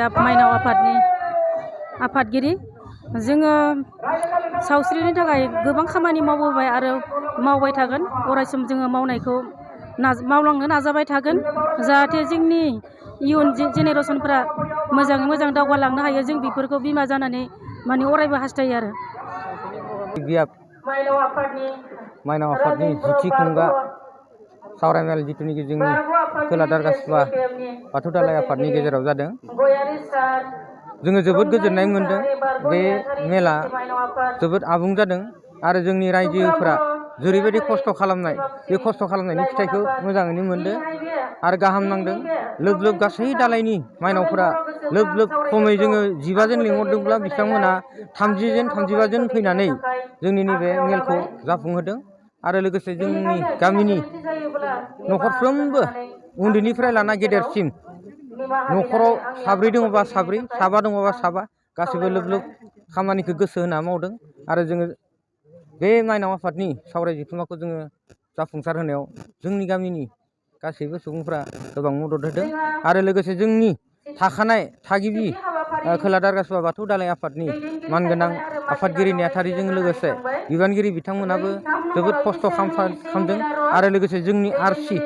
बियाब माइनाव आफादनि आफादगिरि जोङो सावस्रिनि थाखाय गोबां खामानि मावबोबाय आरो मावबाय थागोन अरायसम जोङो मावनायखौ मावलांनो नाजाबाय थागोन जाहाथे जोंनि इयुन जेनेरेसनफोरा मोजाङै मोजां दावगालांनो हायो जों बेफोरखौ बिमा जानानै माने अरायबो हास्थायो आरो बियाब माइनाव आफादनि जिथि खुंगा सावरायमेल जिथुनिखि जोंनि खोला दारगासिबा बाथौ दालाइ आफादनि गेजेराव जादों जोङो जोबोद गोजोननाय मोनदों बे मेला जोबोद आबुं जादों आरो जोंनि रायजोफोरा जेरैबायदि खस्थ' खालामनाय बे खस्थ' खालामनायनि फिथाइखौ मोजाङैनो मोनदों आरो गाहाम नांदों लोब लोब गासै दालायनि माइनावफोरा लोब लोब खमै जोङो 15 जन लिंहरदोंब्ला बिथांमोना 30 जन 35 जन फैनानै जोंनि नैबे मेलखौ जाफुंहोदों आरो लोगोसे जोंनि गामिनि न'खरफ्रोमबो उन्दैनिफ्राय लाना गेदेरसिम न'खराव साब्रै दङबा साब्रै साबा दङबा साबा गासैबो लोब लोब खामानिखौ गोसो होना मावदों आरो जोङो बे माइनाव आफादनि सावराय जथुम्माखौ जोङो जाफुंसार होनायाव जोंनि गामिनि गासैबो सुबुंफ्रा गोबां मदद होदों आरो लोगोसे जोंनि थाखानाय थागिबि खोला दारगासिबा बाथौ दालाइ आफादनि मानगोनां आफादगिरि नेहाथारिजों लोगोसे बिबानगिरि बिथांमोनाबो जोबोद खस्थ' खालामदों आरो लोगोसे जोंनि आरसि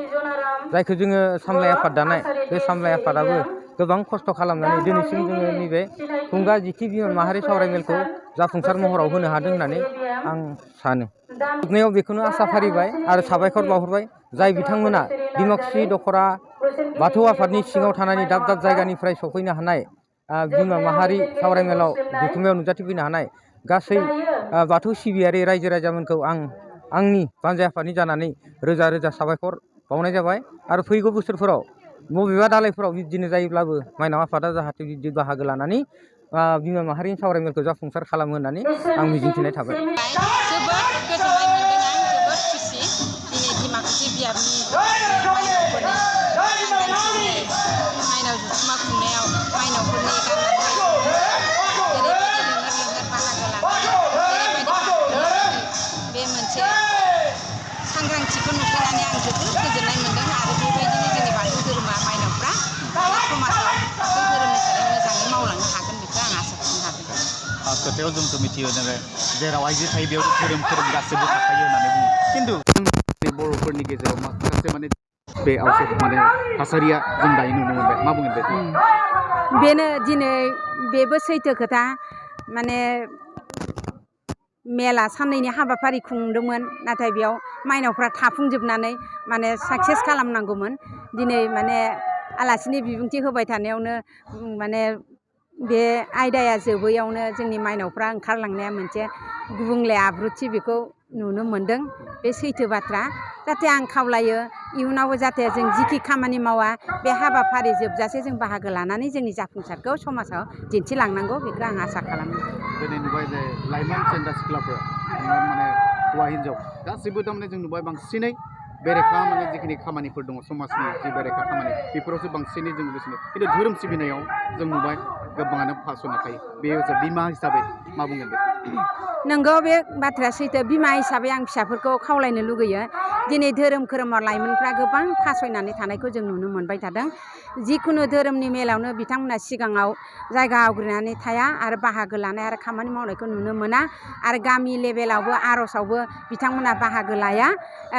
जायखौ जोङो सामलाय आफाद दानाय बे सामलाय आफादाबो गोबां खस्थ' खालामनानै दिनैसिम जोङो नैबे खुंगा जिथि बिमा माहारि सावरायमेलखौ जाफुंसार महराव होनो हादों होननानै आं सानो जोबनायाव बेखौनो आसा फारिबाय आरो साबायखर बावहरबाय जाय बिथांमोना डिमाकुसि दख'रा बाथौ आफादनि सिङाव थानानै दाब दाब जायगानिफ्राय सफैनो हानाय बिमा माहारि सावरायमेलाव जथुम्मायाव नुजाथिफैनो हानाय गासै बाथौ सिबियारि रायजो राजामोनखौ आंनि बानजाय आफादनि जानानै रोजा रोजा साबायखर बावनाय जाबाय आरो फैगौ बोसोरफोराव बबेबा दालायफोराव बिदिनो जायोब्लाबो माइनाव आफादा जाहाथे बिदि बाहागो लानानै बिमा माहारिनि सावरायमेलखौ जाफुंसार खालामो होननानै आं मिजिंथिनाय थाबाय। जोबोद गोजोननाय मोन्दों आं जोबोद खुसि दिनै डिमाकुसि बियाबनि माइनावफोरनि सांग्रांथिनि माइनाव जथुम्मा खुंनायाव माइनावफोरनि गाननानै जेरैबायदि लेंहर बाहागो लानानै जेरैबायदि बे मोनसे सांग्रांथिखौ नुफैनानै आं जोबोद गोजोननाय मोन्दों आरो बेबायदिनो जोंनि बाथौ धोरोमा माइनावफ्रा समाजाव बाथौ धोरोमनि थाखाय मोजाङै मावलांनो हागोन बेखौ आं आसा खालामनो हादों। खोथायाव जोंथ' मिथियो जेराव आइजो थायो बेयाव धोरोम गासैबो थाखायो होननानै बुङो खिन्थु जोंनि बर'फोरनि गेजेराव माखासे माने बे माने थासारिया जों दायो नुनो मोनबाय मा बुंगोन बे बेनो दिनै बेबो सैथो खोथा माने मेला साननैनि हाबाफारि खुंदोंमोन नाथाय बेयाव माइनावफ्रा थाफुंजोबनानै माने साक्सेस खालामनांगौमोन दिनै माने आलासिनि बिबुंथि होबाय थानायावनो माने बे आयदाया जोबैयावनो जोंनि माइनावफ्रा ओंखारलांनाया मोनसे गुबुंले आब्रुथि बेखौ नुनो मोनदों बे सैथो बाथ्रा जाहाथे आं खावलायो इयुनावबो जाहाथे जों जिखि खामानि मावा बे हाबाफारि जोबजासे जों बाहागो लानानै जोंनि जाफुंसारखौ समाजाव दिन्थिलांनांगौ बेखौ आं आसा खालामो। दिनै नुबाय जे लाइमोन सेंग्रा सिख्लाफोरा माने हौवा हिन्जाव गासैबो थारमाने जों नुबाय बांसिनै बेरेखा माने जिखिनि खामानिफोर दङ समाजनि जि बेरेखा खामानि बेफोरावसो बांसिनै जों गोसो खिन्थु धोरोम सिबिनायाव जों नुबाय गोबाङानो फासयना थायो बेयो बिमा हिसाबै मा बुंगोन बे नंगौ बे बाथ्राया सैथो बिमा हिसाबै आं फिसाफोरखौ खावलायनो लुगैयो दिनै धोरोमाव लाइमोनफ्रा गोबां फासयनानै थानायखौ जों नुनो मोनबाय थादों जिखुनु धोरोमनि मेलावनो बिथांमोना सिगाङाव जायगा आवग्रिनानै थाया आरो बाहागो लानाय आरो खामानि मावनायखौ नुनो मोना आरो गामि लेभेलावबो आर'जआवबो बिथांमोना बाहागो लाया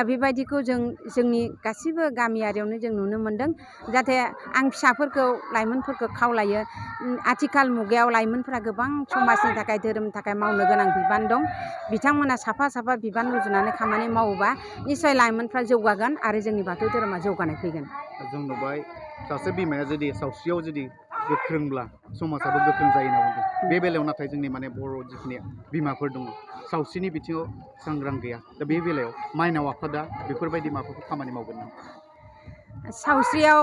बेबायदिखौ जोंनि गासिबो गामियारियावनो जों नुनो मोनदों जाहाथे आं फिसाफोरखौ लाइमोनफोरखौ खावलायो आथिखाल मुगायाव लाइमोनफोरा गोबां समाजनि थाखाय धोरोमनि थाखाय मावनो गोनां बिबान दं बिथांमोना साफा साफा बिबान रुजुनानै खामानि मावोबा निसय लाइमोनफ्रा जौगागोन आरो जोंनि बाथौ धोरोमा जौगानाय फैगोन। जों नुबाय सासे बिमाया जुदि सावस्रियाव जुदि गोख्रोंब्ला समाजाबो गोख्रों जायो होनना बुंदों बे बेलायाव नाथाय जोंनि माने बर' जिखिनि बिमाफोर दङ सावस्रिनि बिथिङाव सांग्रां गैया दा बे बेलायाव माइनाव आफादा बेफोरबायदि माबाफोर खामानि मावगोन नामा? सावस्रियाव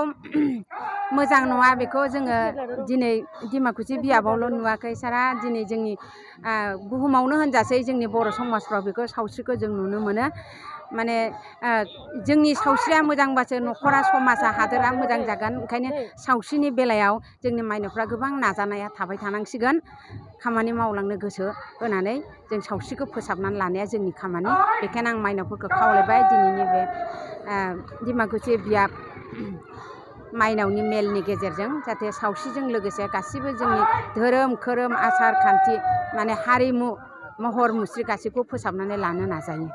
मोजां नङा बेखौ जोङो दिनै डिमाकुसि बियाबावल' नुवाखै सारा दिनै जोंनि बुहुमावनो होनजासै जोंनि बर' समाजफ्राव बेखौ सावस्रिखौ जों नुनो मोनो माने जोंनि सावस्रिया मोजांबासो न'खरा समाजा हादोरा मोजां जागोन ओंखायनो सावस्रिनि बेलायाव जोंनि माइनावफ्रा गोबां नाजानाया थाबाय थानांसिगोन खामानि मावलांनो गोसो होनानै जों सावस्रिखौ फोसाबनानै लानाया जोंनि खामानि बेखायनो आं माइनावफोरखौ खावलायबाय दिनैनि बे डिमाकुसि बियाब माइनावनि मेलनि गेजेरजों जाहाथे सावस्रिजों लोगोसे गासिबो जोंनि धोरोम खोरोम आसार खान्थि माने हारिमु महर मुस्रि गासैखौबो फोसाबनानै लानो नाजायो।